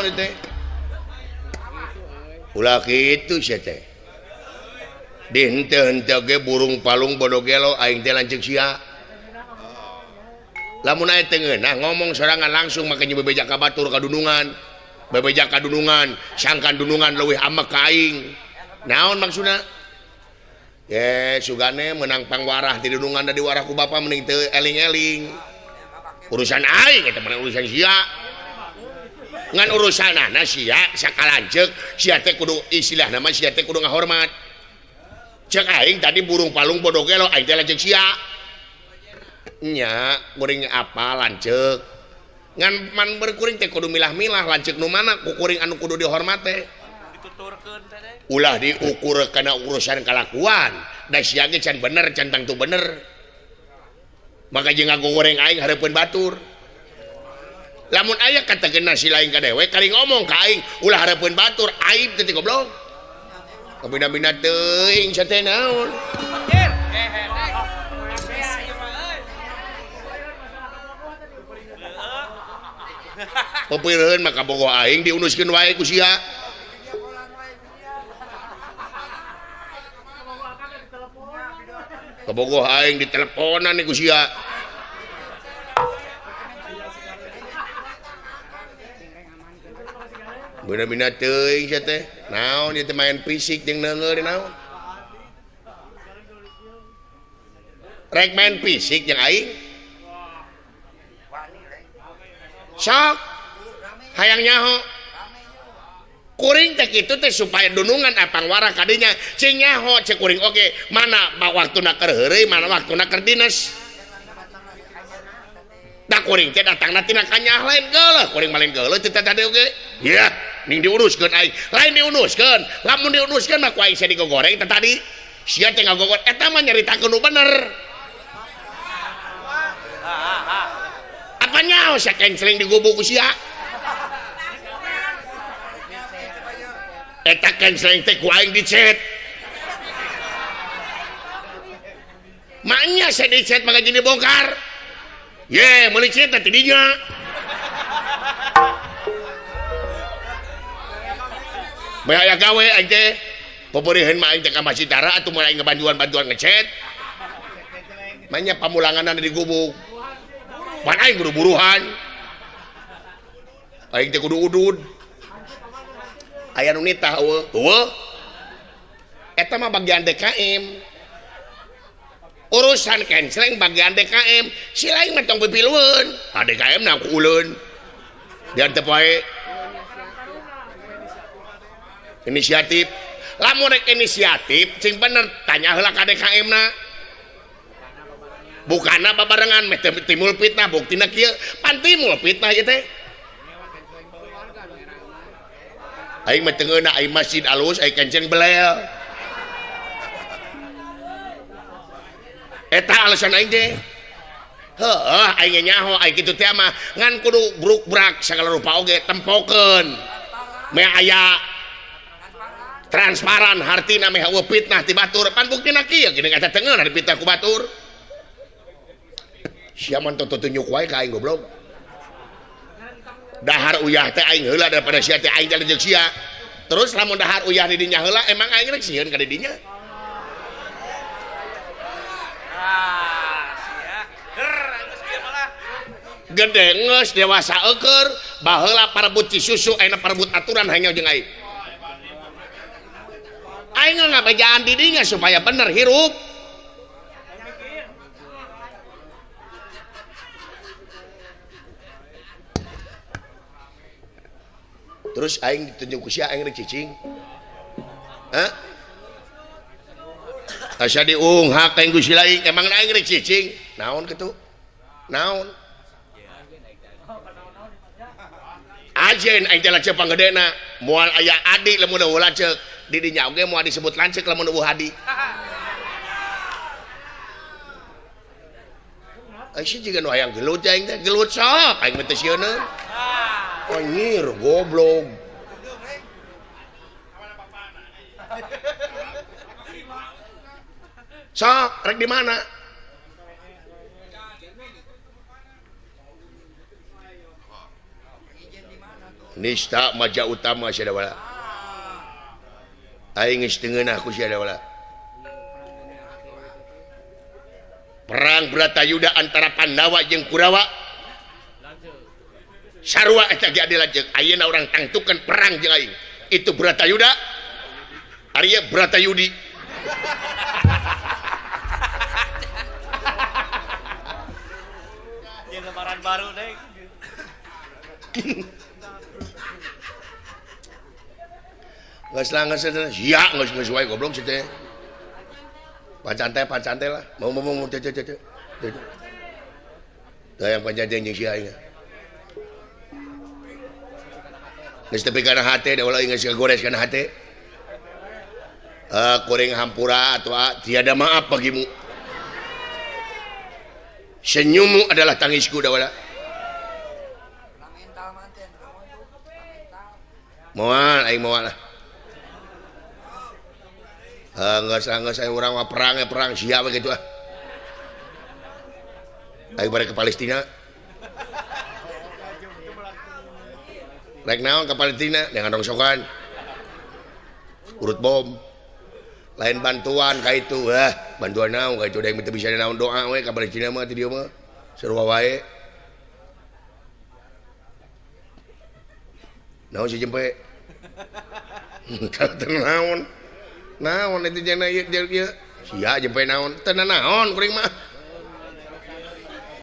Naon teh? Ulah kitu sia teh. Di henteu-henteu ge burung palung bodo gelo aing teh lanceuk sia. Lamun aya teu ngeunah ngomong sorangan langsung make bebeja ka batur ka dunungan. Bebeja ka dunungan, sangkan dunungan leuwih amek ka aing. Naon maksudna? Ye, sugane menang pangwarah di dunungan da diwarah ku bapa mending teu eling-eling. Urusan aing eta mah urusan sia. Ngan urusanana sia sakalanceuk sia teh kudu istilahna mah sia teh kudu ngahormat. Cek aing tadi burung palung bodo gelo aing teh lanceuk sia. Nya kuring apa lanceuk. Ngan man berkuring teh kudu milah-milah lanceuk nu mana ku kuring anu kudu dihormat teh. Ulah diukur kana urusan kalakuan da sia ge can bener can tangtu bener maka jeung ngagoreng aing hareupeun batur lamun aya kategena si lain ka dewek kali ngomong ka aing ulah hareupeun batur aib teh goblok kabina-bina teuing sia teh naon pepeureun maka bogoh aing diunuskeun wae ku sia. Kabogoh aing diteleponan ku sia. Bina-bina teuing sia teh. Naon ieu teh main fisik jeung neungeul naon? Rek main fisik jeung aing. Sok hayang nyaho. Kuring teh kitu teh supaya dunungan apang warah kadinya cing nyaho cek kuring oge mana waktuna keur heureuy mana waktuna keur dinas da kuring teh datangna tina kanyah lain geuleuh kuring mah lain geuleuh teh tadi oge yah ning diuruskeun aing lain diuruskeun lamun diuruskeun mah ku aing sia digogoreng teh tadi sia teh ngagogor eta mah nyaritakeun nu bener apa nyaho sia kenceling digubuk ku sia eta kenceling teh ku aing dicet maknya saya dicet maka jadi bongkar ye meuli cet teh dinya bae aya gawe aing teh poporiheun mah aing teh ka Masjid Dara atuh mun aing ngebantuan-bantuan ngecet maknya pamulanganna digubuk pan aing kudu buruhan aing teh kudu udud aya nu nitah eueuh eueuh eta mah bagian DKM urusan kenceleng bagian DKM si lain mah tong pipilueun ah DKM na ku uleun biar teu poe inisiatif lamun rek inisiatif cing bener tanya heula ka DKM na bukanna babarengan meh timbul fitnah buktina kieu pan timbul fitnah ieu teh aing mah teu ngeunah aing masjid alus aing kenceng belel eta alasan aing teh heuh aing nyaho aing kitu teh mah ngan kudu bruk-brak sagala rupa oge tempokeun meh aya transparan hartina meh eueuh fitnah ti batur pan buktina kieu geuning eta teu ngeunah dipitnah ku batur sia mah tunjuk wae ka aing goblok dahar uyah teh aing heula daripada sia teh aing teh lanceuk sia terus lamun dahar uyah di dinya heula emang aing rek sieun ka di dinya gede geus dewasa eueur baheula parebut cisusu ayeuna parebut aturan hanya jeung aing aing ngabejaan di dinya supaya bener hirup terus aing ditunjuk ku sia aing rek cicing hah asa diunghak aing ku si lain emang aing rek cicing naon kitu naon ajen aing teh lanceuk panggedena moal aya adi lamun eueuh lanceuk di dinya oge moal disebut lanceuk lamun eueuh adi Aisyah juga nu hayang gelut aing teh gelut sok aing mah teu sieun. Anjir goblok. Sok rek di mana? Nista maja utama sia wala. Aing geus teu ngeunah ku sia wala. Perang Bratayuda antara Pandawa jeung Kurawa. Sarua eta ge adil lanceuk. Ayeuna urang tangtukeun perang jeung aing. Itu Bratayuda. Arya Bratayudi. Jeung lebaran baru deh. Geus lah geus sia geus geus wae goblok sia teh. Pancante lah. Mau mau teh teh teh. Teh yang pancante jeung sia aing. Geus tepi kana hate da ulah geus gores kana hate. Kuring hampura atuh tiada maaf bagimu. Senyummu adalah tangisku da wala. Moal aing moal lah. Geus aya urang mah perang perang sia we kitu ah. Aing balik ke Palestina. Rek naon ke Palestina dengan rongsokan. Urut bom. Lain bantuan ka itu ah, bantuan naon ka itu da teu bisa naon doa we ka Palestina mah ti dieu mah. Sarua wae. Naon si jempe? Teu naon. Naon itu jana ieu ieu sia jempe naon teu naon kuring mah.